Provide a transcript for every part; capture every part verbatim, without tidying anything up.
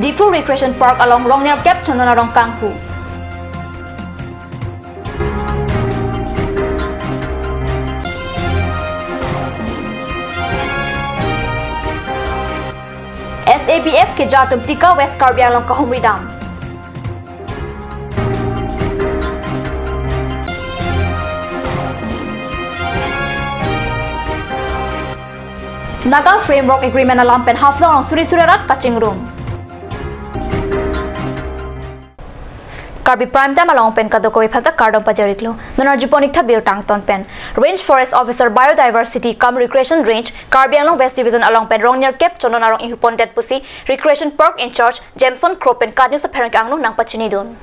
Diphu Recreation Park along rong nerkep chondon arong kanghu. S A P F keja atum tika West Karbi Anglong kahumri dam. Naga Framework Agreement alam pen Haflong along suri suri rat kachingrum. Karbi Prime Time along pen kadokave aphanta kardom pajir-iklo. Non arjupon-ik tha birta angton pen. Range Forest Officer Biodiversity cum Recreation Range, Karbi Anglong West Division along pen rong nerkep chondon arong inghupondet pusi Recreation Park in-charge Jameson Kro pen KAT News apherangke angno nangpachinidun.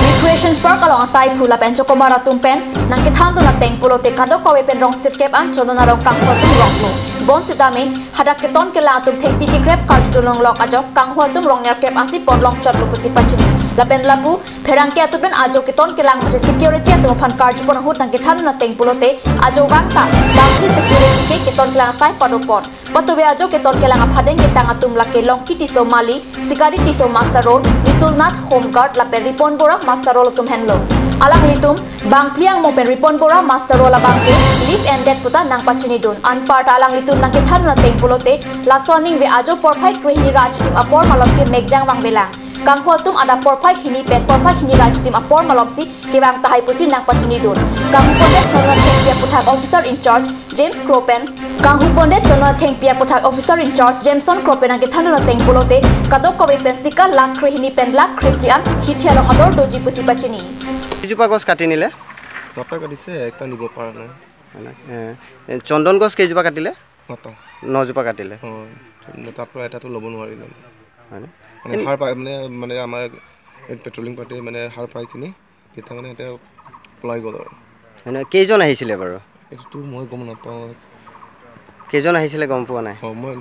Recreation Park along asaiphu lapen chokomar atum pen nangkethandun ateng pulote kadokave pen rong sirkep an chondon arong kanghu atum ronglo. Bonsetame hadak keton kelang atum thengpi kekrep karjudun longlok ajok kanghu atum rong nerkep ansi pon longchotlo pusi pachini. Lapen lapu pherangke atum pen ajo keton kelang mate security atum aphan karjupon ahut nangkethandun ateng pulote ajo vangta bangphli security ke keton kelang asai padopon. Patuve ajo keton kelang aphadeng ketang atum lake Longki Tisso Mali, Sikari Tisso Muster Roll, Nitul Nath Home Guard lapen Ripon Bora Muster Roll atum henlo. Alanglitum bangphli angmong pen Ripon Bora Muster Roll abangke leave ended puta nangpachinidun. Anparta alanglitum nangkethandun ateng pulote laso aningve ajo porphai krehini ra achitim apor malom ke mekjang vangvelang. Kanghu atum adap porphai hini pen porphai hini ra achitim apor malomsi kevang tahai pusi nangpachinidun. Kanghupondet chondon athengpi aputhak Officer in-charge James Kro pen, kanghupondet chondon athengpi aputhak Officer in-charge Jameson Kro pen nangkethandun ateng pulote kadokave pen sika lakh krehini pen lakh krephli an hithi along ador doji pusi pachini. কেইজোপা গছ কাটি নিলে? নটা কাটিছে, একটা নিব পৰা নাই। হয় না? এ, এ, চন্দন গছ কেইজোপা কাটিলে? নটা। নজোপা কাটিলে? হয়। তাৰ পৰা এটাতো ল'ব নোৱাৰিলে। হয়নে? মানে এন- সাৰ পাই, মানে, মানে আমাৰ এই পেট্ৰলিং পাৰ্টিয়ে মানে সাৰ পাই কিনি তেতিয়া মানে এতিয়া পলাই গ'ল আৰু। হয়নে? কেইজন আহিছিলে বাৰু? এইটোতো মই গম নাপাওঁ। কেইজন আহিছিলে গম পোৱা নাই? অ, মই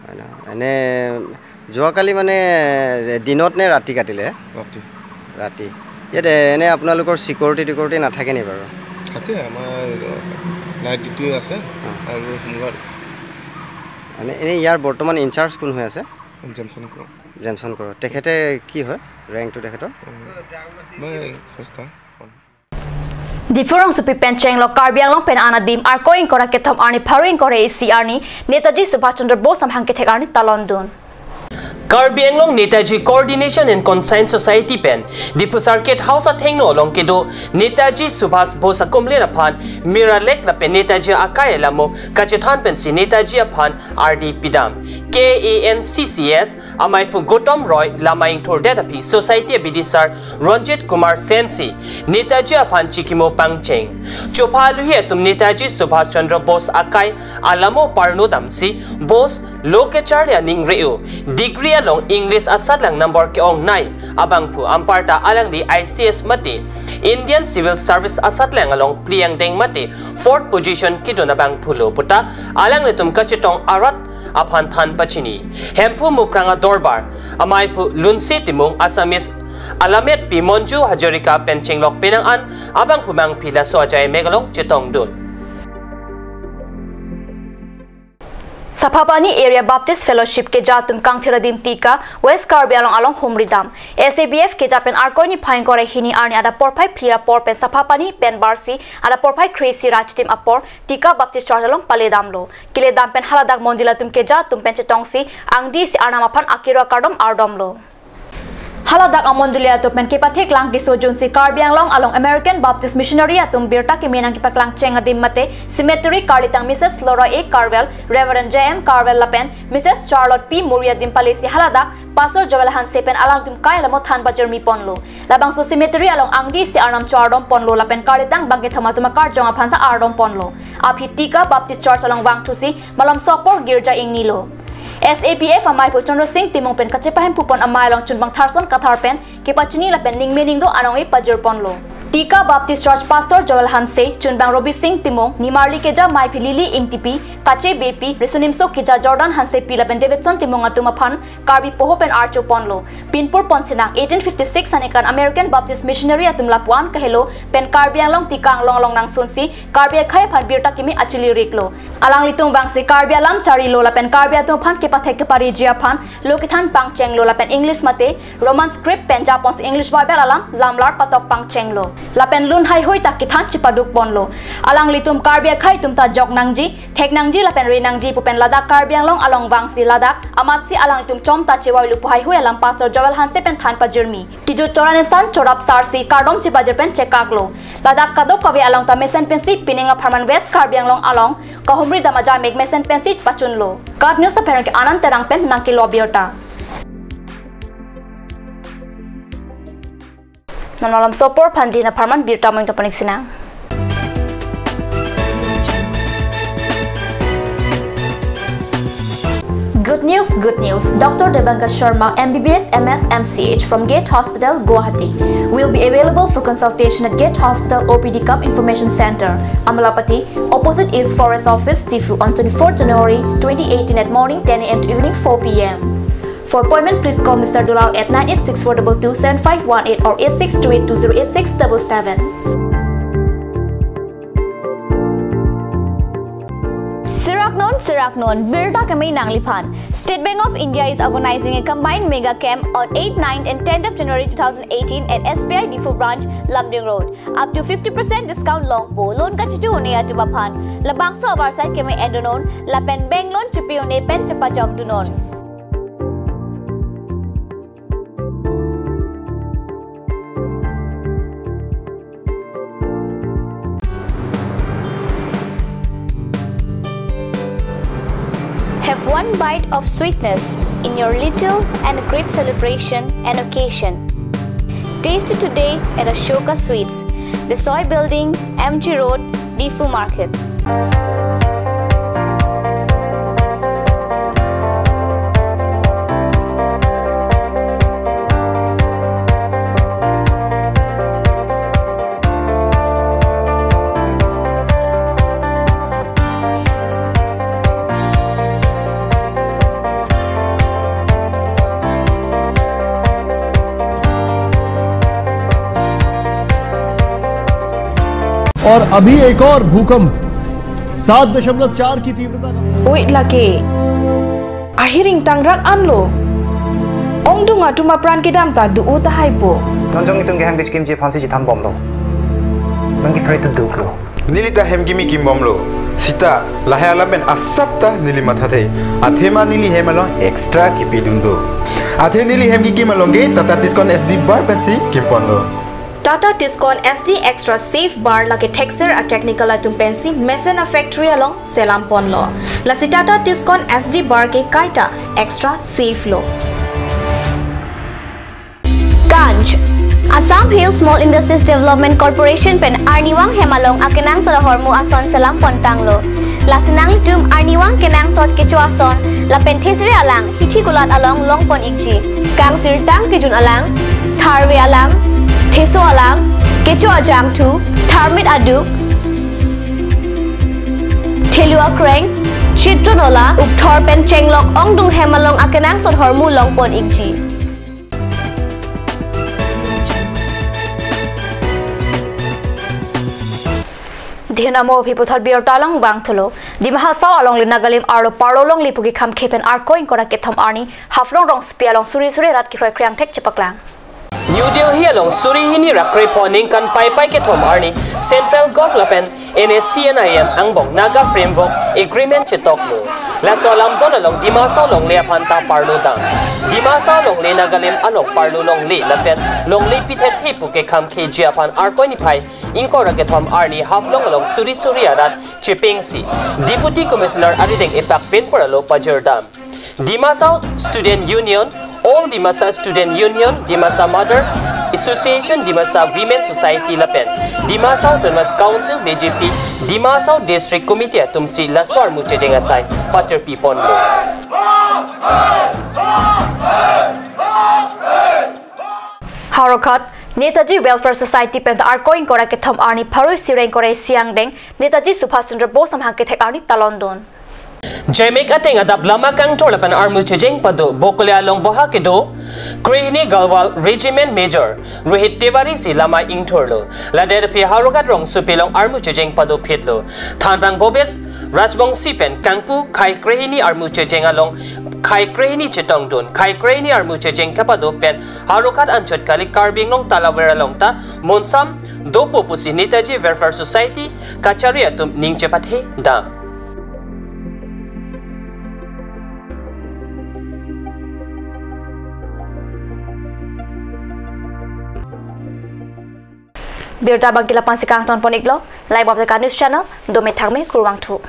হয় ন? এনে যোৱাকালি মানে দিনত নে ৰাতি কাটিলে? ৰাতি। ৰাতি। ইয়াত এনে আপোনালোকৰ চিকিউৰিটি টিকিউৰিটি নাথাকে নি বাৰু? থাকে, আমাৰ নাইট ডিউটি আছে অ। আৰু হোমগাৰ্ড। মানে এনে ইয়াৰ বৰ্তমান ইনচাৰ্জ কোন হৈ আছে? জেমছন কৰো। জেমছন কৰো। তেখেতে কি হয় ৰেংকটো তেখেতৰ? মই ফাৰ্ষ্ট হয়। Diphu rongsopi pen chenglok Karbi Anglong pen an adim Arkoi ingkoi ra kethom arni pharo ingkoi ra isi arni Netaji Subhash Chandra Bose amahang kethek arni talondun. Karbi Anglong Netaji Coordination and Conscience Society pen Diphu Circuit House athengno along kedo Netaji Subhash Bose akumlin aphan miralek lapen Netaji akai alamo kachethan pensi Netaji aphan ardi pidam. K A N C C S amaiphu Gautam Roy lamai ingthurdet aphi Society abidisar Ranjit Kumar Sen si Netaji aphan chikimo pangcheng. Chopha aluhi atum Netaji Subhash Chandra Bose akai alamo parno damsi Bose lo kecharli aning re-o, degree along English asatlang number ke-ongnei abangphu, anparta alangli I C S mate Indian Civil Service asatlang along phli angdeng mate fourth position kedun abangphu lo puta alanglitum kachetong arat aphan than pachini. Hemphu Mukrang adorbar amaiphu Lunse Timung, Assamese alametpi Manju Hazarika pen chenglok penang an abangphu mangphi laso ajai mek along chetongdun. Saphapani Area Baptist Fellowship keja atum kangthir adim tika West Karbi Anglong along humri dam. S A B F keja pen Arkoi niphai ingkoi ra hini arni adap porphai phli ra apor pen Saphapani pen barsi adap porphai kre-isi ra achitim apor tika Baptist Church along pale damlo. Kele dam pen haladak mondil atum keja atum pen chetongsi angdi isi arnam aphan akiro akardom ardomlo. Haladak amondoli atum pen kepathek lang kesojunsi Karbi Anglong along American Baptist Missionary atum birta keme nangkepaklang cheng adim mate cemetery karlitang Missus Laura A Karwel, Reverend J M Karwel lapen Missus Charlotte P Murray adim palesi haladak Pastor Joel Hanse pen alangtum kai alamo than pajirmi ponlo. Labangso cemetery along angdi isi arnam cho-ardom ponlo lapen karlitang bangkethom atum akarjong aphanta ardom ponlo. Aphi tika Baptist Church along vangthusi malom sokpor girja ingnilo. S A B F amaiphu Chandra Singh Timung pen kachepahemphu pon amei along chunbang tharson kathar pen kepachini lapen ningme ningdo anong-e pajir ponlo. Ika Baptist Church Pastor Joel Hanse, Chunbang Robi Sing Timung, Nimarli Keja Maiphi Lily Ingtipi, Kache Beypi, Riso Nimso Keja Jordan Hansepi lapen Davidson Timung atum aphan Karbi poho pen archo ponlo. Pinpur ponsinang eighteen fifty-six anikan American Baptist Missionary atum lapuan kahelo pen Karbi Anglong tikang long long nangsunsi Karbi akhei aphan birta kimi achili riklo. Alanglitum vangsi Karbi alam charilo lapen Karbi atum aphan kepathek kepariji aphan lo kethan pangchenglo lapen English mate Roman script pen japonsi English Bible alam lamlar patok pangchenglo. Lapen lun haihui ta kethan chipaduk ponlo. Alanglitum Karbi akhei atum ta jok nangji, thek nangji lapen re nangji pu pen ladak Karbi Anglong along vangsi ladak amatsi alanglitum chom ta chevailu pu haihui alam Pastor Joel Hanse pen than pajirmi. Kejut choranisan chorap sarsi kardom chipajir pen chekaklo. Ladak kadokave along ta mesen pensi pining apharman West Karbi Anglong along kahumri dam ajamek mesen pensi pachunlo. KAT News apherang ke Anand Terang pen nangkelo birta. Non malom sopor phan dina apharman birta mung tapanik sinang. Good news, good news. Doctor Debanga Sharma, M B B S, M S, M C H from Gate Hospital, Guwahati, will be available for consultation at Gate Hospital O P D cum Information Center, Amlapatty, opposite East Forest Office, Diphu, on twenty-fourth January twenty eighteen at morning ten A M to evening four P M. For appointment, please call Mister Dulal at nine eight six four two two seven five one eight or eight six two eight two zero eight six double seven. Sirak non, sirak non, birta keme nangliphan. State Bank of India is organizing a combined mega camp on eighth, ninth and tenth of January two thousand eighteen at S B I Diphu branch, Lumding Road. Up to fifty percent discount longpo, loan kachitu un-e atum aphan. Labangso avarsai keme endonon, lapen bank loan chipi un-e pen chepajokdunon. Have one bite of sweetness in your little and great celebration and occasion. Taste it today at Ashoka Sweets, Desoi Building, M G Road, Diphu Market. और अभी एक और भूकंप सात दशमलव चार की तीव्रता का। Oi lake. Ahiring tangrak anlo. Ongdung atum apran kedam ta do-o tahai po. Non jong itum kehem kechikimji aphansi chethan bomlo. Non kipre tu duklo. Neli ta hem kimi kim bomlo. Sita lahai alam pen asap ta neli mathathe. Athema neli hem along extra kipidun do. Athe neli hem kikim along ke Tata Tiscon S D bar pensi kim ponlo. Tata Tiscon S D Extra Safe Bar lake thekser a-technical atum pensi mesen a-factory along selam ponlo. Lasi Tata Tiscon S D Bar ke kaita extra safe lo. Kanj. Assam Hill Small Industries Development Corporation pen arnivang hem along akenangsot ahormu ason selam pon tanglo. Lasi nanglitum arnivang kenangsot kecho ason lapen thesere alang hithi kulat along long pon ikji. Kangsirtang kejun alang, tharve alang, theso alang, kecho ajangthu, tharmit aduk, thelu akreng, chitro nola, ukthor pen chenglok ongdung hem along akenangsot ahormu long pon ikji. Dhin amo aphi puthot birta along vangthulo. Dima Hasao alongle Nagalim arlo parlo longle pu kekham khe pen Arkoi ingkoi ra kethom arni Haflong rongsopi along suri suri arat kekroi krei angthek chepaklang. New Delhi along suri hini ra krepho ningkan paipai kethom arni Central Govt lapen N S C N I M angbong Naga Framework Agreement chetoklo. Laso alamdon along Dima Hasao longle aphan ta parlo dam. Dima Hasao longle Nagalim along parlo longle lapen longle pithethe pu kekham kheji aphan Arkoi niphai ingkoi ra kethom arni Haflong along suri suri arat chepengsi Deputy Commissioner arideng epak pinpur alo pajir dam. Dima Hasao Student Union, All Dimasa Student Union, Dimasa Mother Association, Dimasa Women Society lapen Dima Hasao Autonomous Council B J P, Dima Hasao District Committee atumsi laso armu chejeng asai patirpi ponlo. Howraghat, Netaji Welfare Society pen ta Arkoi ingkoi ra kethom arni pharo isi ra ingkoi ra isi angdeng Netaji Subhash Chandra Bose amahang kethek arni talon dun. Jemek ateng adap lama kangthur lapen armu chejeng pado Bokolia along boha kedo krehini Garhwal Regiment Major Rohit Tiwari si lama ingthurlo. Ladak aphi Howraghat rongsopi along armu chejeng pado phitlo. Thanbang Bobes Rajbongsi pen kangpu khei krehini armu chejeng along khei krehini chetongdun. Khei krehini armu chejeng kepado pen Howraghat anchot kali Karbi Anglong talaver along ta monsam dopo pusi Netaji Welfare Society kachari atum ning chepathe dam. Birta abangke lapu-an si kangton pon iklo, like Bapteka News Channel, dome thakme kurvangthu.